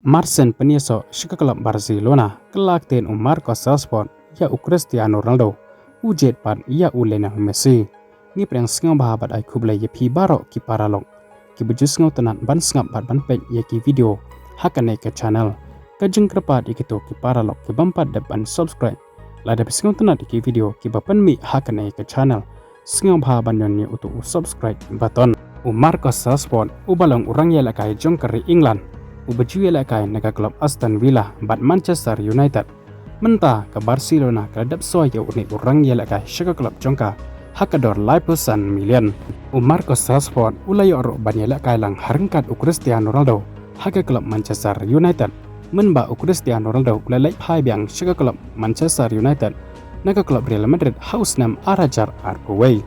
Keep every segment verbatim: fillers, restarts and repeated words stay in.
Marsien pynïasoh sha ka klub Barcelona, kylla ktien u Marcus Rashford ïa u Cristiano Ronaldo, u jied pat ïa u Lionel Messi. Ngi pdiang sngewbha bad ai khublei ïa phi baroh ki paralok kiba ju sngewtynnat ban sngap bad ban peit ïa ki video ha kane ka channel. Ka jingkyrpad ïa kito ki paralok ki bym pat dep ban subscribe, lada phi sngewtynnat ïa ki video kiba pynmih ha kane ka channel, sngewbha ban ñion ïa uto u subscribe button. U Marcus Rashford, uba long u rangïalehkai jong ka ri England, uba ju ïalehkai na ka klub Aston Villa bad Manchester United. Mynta ka Barcelona ka la dep soi ïa une u rangïalehkai sha ka klub jong ka ha ka dor laiphew san million. U Marcus Rashford u la ïoh ruh ban ïalehkai lang ha ryngkat u Cristiano Ronaldo ha ka klub Manchester United, mynba u Cristiano Ronaldo u la leit phai biang sha ka klub Manchester United na ka klub Real Madrid ha u snem ar hajar arphew wei.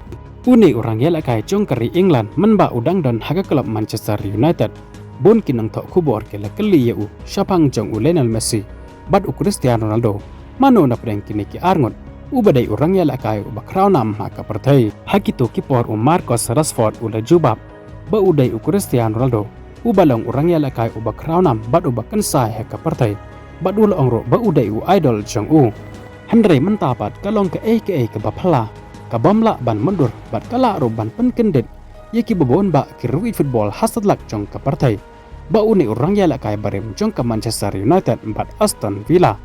Une u rangïalehkai jong ka ri England, mynba u dang don ha ka klub Manchester United, bun ki nongthoh khubor ki la kylli ïa u shaphang jong u Lionel Messi bad u Cristiano Ronaldo, mano na pdeng kine ki arngut uba dei u rangïalehkai uba khraw nam ha ka pyrthei. Ha kito ki por u Marcus Rashford u la jubab ba u dei u Cristiano Ronaldo, uba long u rangïalehkai uba khraw nam bad uba kynsai ha ka pyrthei, bad u la ong ruh ba u dei u idol jong u. Hynrei mynta pat ka long kaei kaei kaba phylla, ka bym lah ban mutdur bad ka lah ruh ban pynkyndit ïa kiba bun bah ki riew football ha satlak jong ka pyrthei, ba une u rangïalehkai barim jong ka Manchester United bad Aston Villa,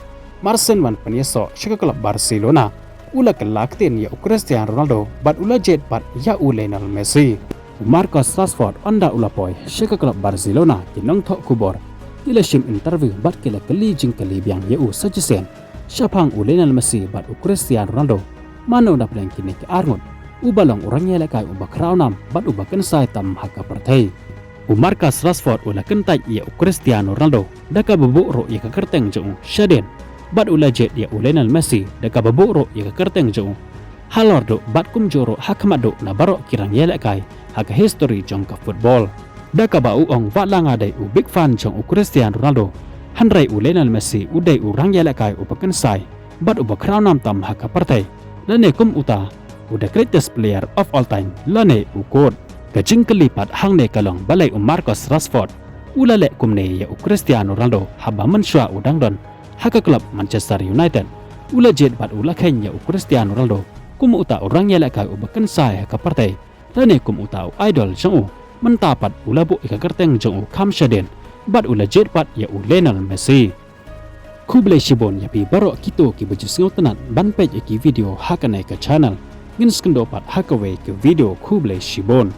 marsien wan pynïasoh sha ka klub Barcelona, u la kylla ktien ïa u Cristiano Ronaldo bad u la jied pat ïa u Lionel Messi. U Marcus Rashford, ynda u la poi sha ka klub Barcelona, ki nongthoh khubor ki la shim interview bad ki la kylli jingkylli biang ïa u sa shisien shaphang u Lionel Messi bad u Cristiano Ronaldo, mano na pdeng kine ki arngut uba long u rangïalehkai uba khraw nam bad uba kynsai tam ha ka pyrthei. U Marcus Rashford u la kyntait ïa u Cristiano Ronaldo da kaba buh ruh ïa ka kyrteng jong u shadien, bad u la jied ïa u Lionel Messi da kaba buh ruh ïa ka kyrteng jong u halor duh bad kumjuh ruh ha khmat duh na baroh ki rangïalehkai ha ka history jong ka football. Da kaba u ong, wat la nga dei u big fan jong u Cristiano Ronaldo, hynrei u Lionel Messi u dei u rangïalehkai uba kynsai bad uba khraw nam tam ha ka pyrthei, lane kum uta u the greatest player of all time, lane u goat. Ka jingkylli pat hangne ka long balei u Marcus Rashford u la leh kumne ïa u Cristiano Ronaldo haba mynshuwa u dang don ha ka klub Manchester United u la jied bad u la kheiñ ïa u Cristiano Ronaldo kum uta u rangïalehkai uba kynsai ha ka pyrthei, lane kum uta u idol jong u. Mynta pat u la buh ïa ka kyrteng jong u kham shadien bad u la jied pat ïa u Lionel Messi. Khublei shibun ïa phi baroh kito kiba ju sngewtynnat ban peit ïa ki video ha kane ka channel. Ngin sa ïakynduh pat ha kawei ka video, khublei shibun.